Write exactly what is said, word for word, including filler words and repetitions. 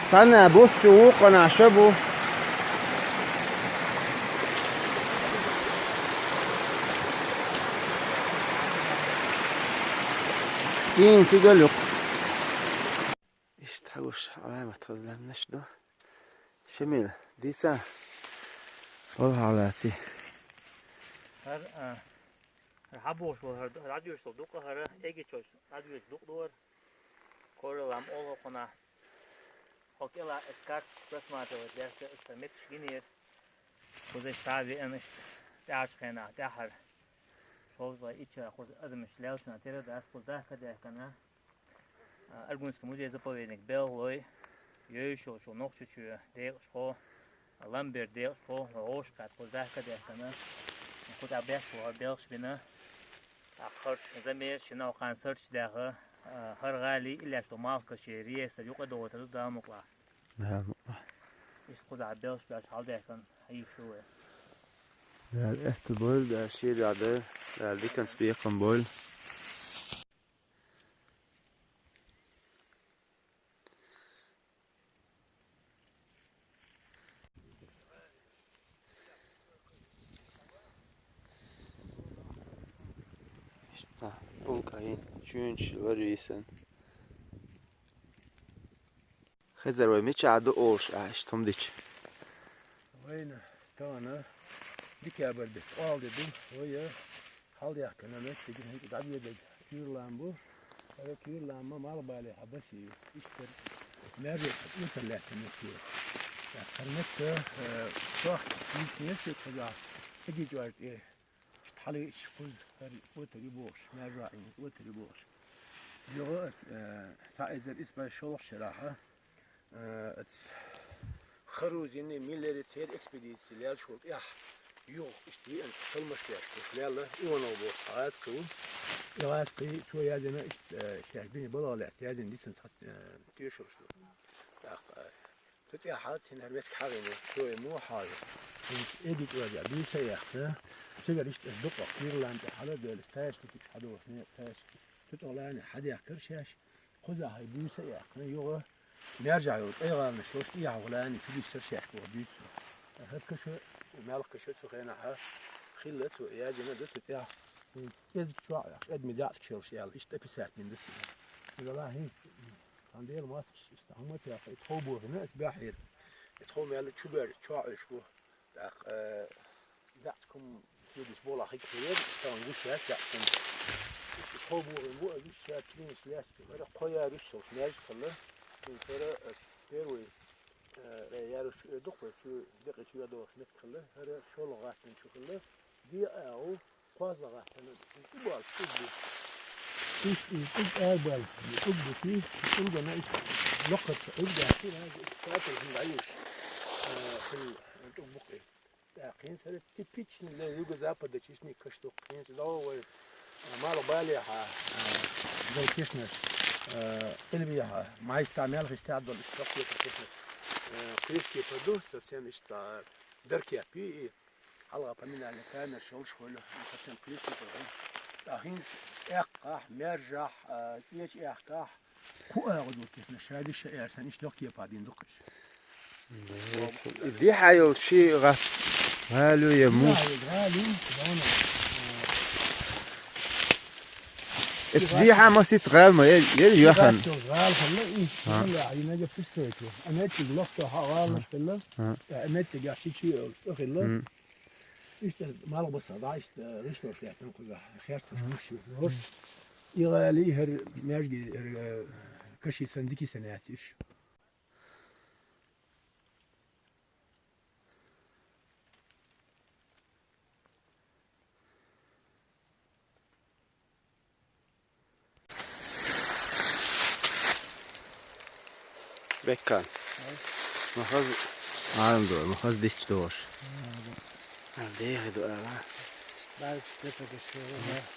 Цхьанна буц ю, вукхунна шо бу. Син тигал юкъ. Иштта хьагуш, Ӏаламат хозлаьмнаш ду. Шамил, дийца. Вала хьалати. ХӀара, а, хӀара хьабохуш вара, хӀара, хӀара дӀадоьшуш дукха хӀара, эгичош дӀадоьшуш дукха дора. Коралам олхо кхуна. Хьо кӀела эскарт просматривать лаьцна, иштта метташ гинера. Кхуза иштта веана иштта, тӀаьхьарчу хенахь, тӀаьхьара. Шовзткъе итт шарахь кхуза адамаш лелча тера дац, кхуза дахка даьхкина. А, Аргунский музей-заповедник белхалой, йовзуш йолчу Нохчийчоь декъашхо, Ламберт декъашхо, вовшахкхетта кхуза дахка даьхкина. Кху тӀехь бехк бу хӀара белхаш бина. ТӀаккха хӀорш замеш, шиннал кхана сарч даьхна, а, хӀара гӀали, иллеш долу малхкаши реестр юкъа догӀур ду Дала мукълахь. Дала мукълахь. Иштта кхузахь белхаш беш хьалдаьхкина, хьийзаш ду вай. Дала аьтто бойла, Дала шен дуьхьа дойла, Дала диканца бекхам бойла. Иштта, тӀулкъайн, чуьнчаш ларвийсан. Хезар, вай мичахь ду олуш ахь иштта хӀума дича? Вайна тахана декабрь де, ткъолгӀа де ду, вай хьалдаьхкина меттиг, хӀинца дӀабоьдург куьйралам бу. ХӀара куьйралам ма Малхбалехьа басе ю. Иштта маьржа отар лаьттина меттиг ю. ТӀаккха хӀара метта, э, сох, йийтина ю соьга хазахь, эгичӀор тӀе. Иштта хьалаиъча кхуза хӀара отар ю бохуш, маьржа Ӏийна отар ю бохуш. Юха аса, э, цхьа эзар исс бӀе шолгӀачу шарахь, э, аса Харузини, Миллери церан экспедици леллачул тӀаьхьа юха иштта веана талламаш деш, лелла Иванов боху цхьа гӀазкхи ву. И гӀазкхи цо яздина иштта, э, шаьш бина балхах лаьцна яздина дисина цхьа, э, тоьшаллаш ду. ТӀаккха, э, Цу тӀехь цхьана хӀара меттиг хьагӀийна, цо и муха хьагӀо. ХӀинца эгичӀоьрза буьйса а яьккхина, цигара иштта аса дукъах куьйралам тӀе хьала а девлла, тайшкашка хьадоху некъ, тайшка. Цу тӀе лайна хьадехкира шаьш, кхузахь и буьйса а яьккхина, юха маьржахь йолу тӀайгӀаланаш йолуш тӀехьа гӀулани чу гиссира шаьш боху дуьйцу. ХӀара каша, маьлхан каша цу хенахь хилла, цо яздина ду цу тӀехь. ХӀинца кӀезиг чохь а, адамийн даьӀахкаш йолуш аьлла, иштта описать дина ду цо. Иза ла хӀинца Цхьана Делан мостагӀаша иштта хӀума а тӀехь, и тхов бохийна аса баьхьера. И тхов мел чу бер чохь Ӏуьйш бу. ТӀаккха, э, даьӀахк хӀума хедаш болахь хӀиттийра, тахана гуш яц даьӀахк хӀума. И тхов бохийна бу, аса гуш яц, цӀийнаш лаьцна, хӀара кхо яр уьш йолуш маьждиг хилла. ХӀинца хӀара, э, первый, э, яр уьш эр ду-кх вай, чу, декъий чу йодохуш меттиг хилла, хӀара шолгӀа гӀаттана чу хилла. Де а ву, КхозлагӀаттана, и болх, и бу. Иш, и цӀуг арабаьлла, и цӀуг бу, и цӀугана иш локхарца Ӏуьрг даьлла, и цатал хӀума дӀаюьйш, а, хӀума цӀуг бу-кх и. ТӀаккха хӀинца хӀара типичный для юго-запада Чечни каш ду-кх. ХӀинца дӀо вай, а, Малхбалехьа, а, дала кешнаш, а, Къилбехьа, Майста мел хиш тӀехь долу иш локхе кешнаш, а, кхечу кепара ду, совсем иштта, а, даркепи и. Хьалха поминальный камераш йолуш хуьлу, совсем кхечу кепара хуьлу. ТӀаккха хӀинца эккхахь, маьржахь, а, цӀечу эккхахь, кху агӀо ду кешнаш, ша диш ша аьрсана, иштта локхе кепа дина ду-кх уьш. И дехьа йолу ши гӀат гӀала ю я муха? ГӀала ю, гӀала ю, гӀала ю. Эцу дехьа масийтта гӀала ма, е, е, яхана. ГӀала хилла, и, а, хилла, и мега пристройка. А меттиг лохто хьа гӀаланаш хилла. А. А меттиг яхь ши чи йолу цӀа хилла. М. Иштта малхбуса дӀа, иштта гӀишлош лаьттина кхузахь, херцаш гуш ю. ХӀорш и гӀали, хӀара маьждиге, хӀара, э, каши санна, дики санна яц уьш. Беккан. Ай. Ма хаза. Ай, ма хаза дичча догӀуш. Ай, ма. Ай, дехьа ду, ай, ма. Ай, дехьа ду, ай, ма.